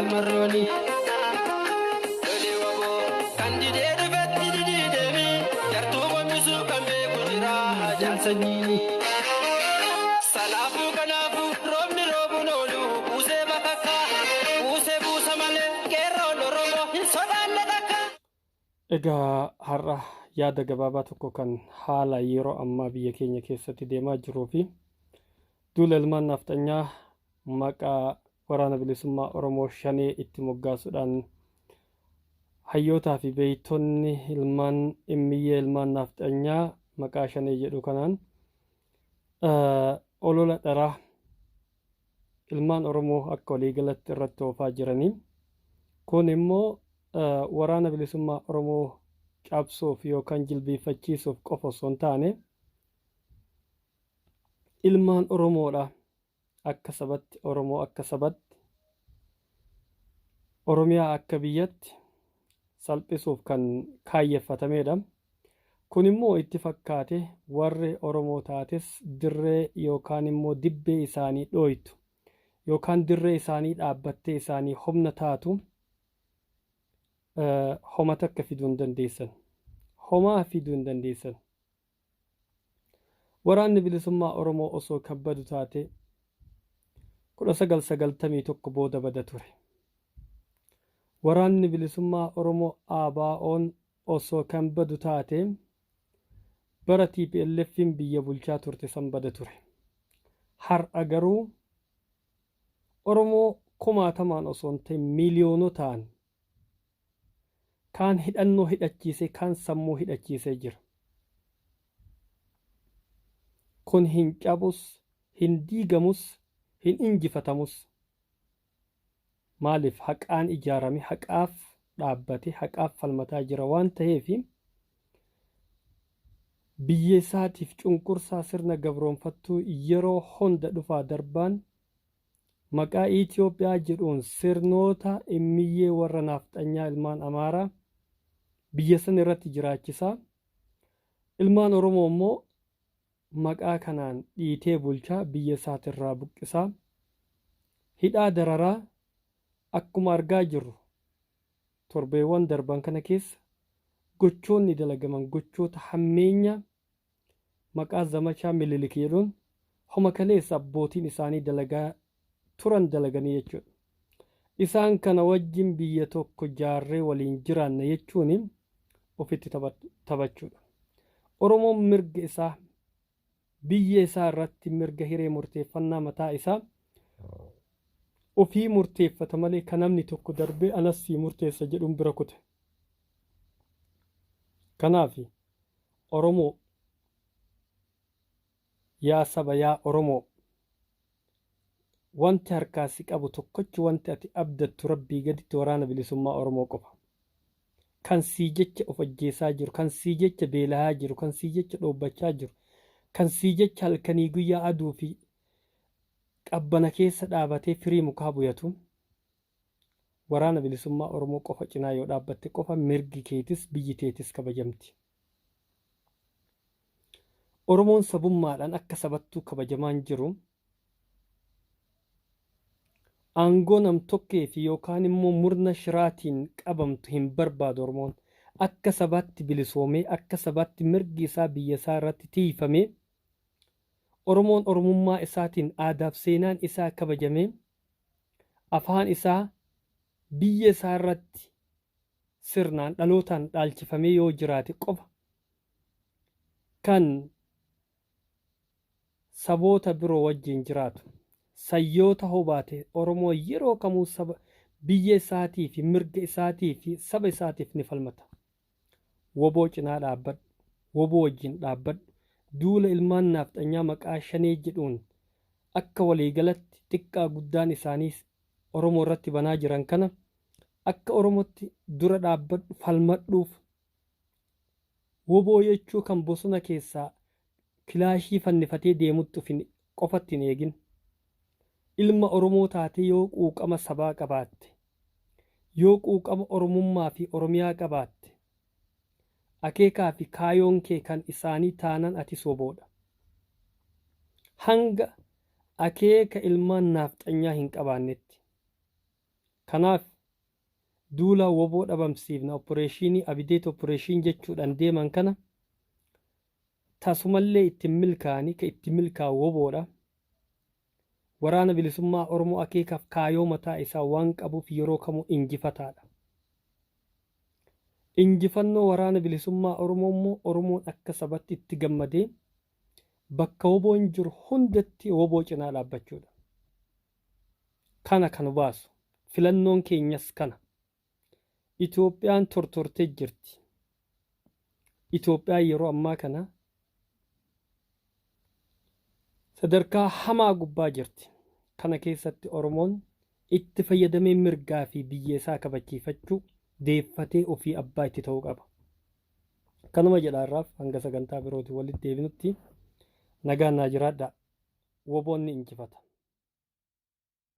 Jaal Marrooni. Loli waboo kan didee dhufetti didii deemi jartuu gombisu kan beeku jira jaal sanyiini. Sanaafuu kanaafuu roobni roobuun oolu buusee bakakka buusee buusa malee qeerroon Oromoo hin sodaanne takka. Egaa har'a yaada gabaabaa tokko kan haala yeroo ammaa biyya keenya keessatti deemaa jiruu fi duula ilmaan nafxanyaa maqaa Waraana Bilisummaa Oromoo Shanee itti moggaasuudhaan hayyootaa fi beeytonni ilmaan immiyyee ilmaan nafxanyaa maqaa Shanee jedhu kanaan olola dharaa ilmaan Oromoo akka waliigalatti irratti oofaa jiranii. Kun immoo Waraana Bilisummaa Oromoo cabsuuf yookaan jilbiiffachiisuuf qofa osoo hin taane ilmaan Oromoodha akka sabatti Oromoo akka sabatti Oromiyaa akka biyyatti salphisuuf kan kaayyeffatameedha. Kun immoo itti fakkaate warri Oromoo taates dirree yookaan immoo dibbee isaanii dhooytu yookaan dirree isaanii dhaabbattee isaanii humna taatu homa takka fiduu hin dandeessan. Homaa fiduu hin dandeessan. Waraanni Bilisummaa Oromoo osoo kan badu taate 1991 booda bada ture. Waraanni Bilisummaa Oromoo ABOn osoo kan badu taate bara TPLFn biyya bulchaa turte san bada ture. Har'a garuu Oromoo kumaatamaan osoo hin ta'in miiliyoonotaan kaan hidhannoo hidhachiisee kaan sammuu hidhachiisee jira. Kun hin cabus, hin diigamus, hin injifatamus. Maaliif haqaan ijaarame, haqaaf dhaabbate, haqaaf falmataa jira waan taheef biyya isaatiif cunqursaa sirna gabroonfattuu yeroo hunda dhufaa darbaan maqaa Itoophiyaa jedhuun sirnoota immiyyee warra naafxanyaa ilmaan Amaaraa biyya san irratti jiraachisaa, ilmaan Oromoo immoo maqaa kanaan dhiitee bulchaa biyya isaatirraa buqqisaa, hidhaa dararaa akkuma argaa jirru torbeewwan darban kana keessa gochoonni dalagaman gochoota hammeenyaa maqaa zamachaa Mililik jedhuun homa kaleessa abbootiin isaanii dalagaa turan dalaganii jechuudha. Isaan kana wajjin biyya tokko jaarree waliin jiraanna jechuun ofitti taphachuudha. Oromoon mirga isaa biyya isaa irratti mirga hiree murteeffannaa mataa isaa ofii murteeffata malee kan namni tokko darbee anas sii murteessa jedhuun bira kute. Kanaaf Oromoo yaa saba yaa Oromoo wanti harkaa si qabu tokkochi wanti ati abdattu Rabbii gaditti Waraana Bilisummaa Oromoo qofa. Kan sii jecha of ajjeesaa jiru, kan sii jecha beelahaa jiru, kan sii jecha dhoobbachaa jiru, kan sii jecha halkanii guyyaa aduu fi qabbana keessa dhaabatee firii mukaa buyatu Waraana Bilisummaa Oromoo qofa cinaa yoo dhaabbatte qofa mirgi keetis biyyi teetis kabajamti. Oromoon sabummaadhaan akka sabattuu kabajamaan jiru aangoo namtokkee fi yookaan immoo murna shiraatiin qabamtu hin barbaadu Oromoon. Akka sabaatti bilisoomee, akka sabaatti mirgi isaa biyya isaa irratti tiiyfamee, Oromoon Oromummaa isaatiin aadaaf seenaan isaa kabajamee, afaan isaa biyya isaa irratti sirnaan dhalootaan dhaalchifamee yoo jiraate qofa kan saboota biroo wajjin jiraatu. San yoo tahuu baate Oromoon yeroo kamuu saba, biyya isaatii fi mirga isaatii fi saba isaatiif ni falmata. Wbo cinaa dhaabbadhu. Wbo wajjin dhaabbadhu. Duula ilmaan naafxanyaa maqaa Shanee jedhuun akka waliigalatti xiqqaa guddaan isaanii Oromoo irratti banaa jiran kana akka Oromootti dura dhaabbadhu falmadhuuf. Wbo jechuu kan bosona keessaa kilaashii fannifatee deemutti of hin qofatti hin eegin. Ilma Oromoo taatee yoo quuqama sabaa qabaatte, yoo quuqama Oromummaa fi Oromiyaa qabaatte, akeekaa fi kaayoon kee kan isaanii taanan atis wbo dha. Hanga akeeka ilmaan naafxanyaa hin qabaannetti. Kanaaf duula woboo dhabamsiifna opporeeshinii abideet opporeeshin jechuudhaan deeman kana tasumallee itti hin milkaa'ani ka itti milkaa'u woboodha. Waraana Bilisummaa Oromoo akeekaaf kaayoo mataa isaa waan qabuuf yeroo kamuu injifataadha. Injifannoo Waraana Bilisummaa Oromoo immoo Oromoon akka sabatti itti gammadee bakka woboon jiru hundatti woboo cinaa dhaabbachuudha. Kana kan nu baasu. Filannoon keenyas kana. Itoophiyaan tortortee jirti. Itoophiyaan yeroo ammaa kana sadarkaa hamaa gubbaa jirti. Kana keessatti Oromoon itti fayyadamee mirgaa fi biyya isaa kabachiifachuu deeffatee ofii abbaa itti ta'uu qaba. Kanuma jedha har'aaf hanga sagantaa birootiin walitti deebinutti nagaan naa jiraadhaa. Woboon ni injifata.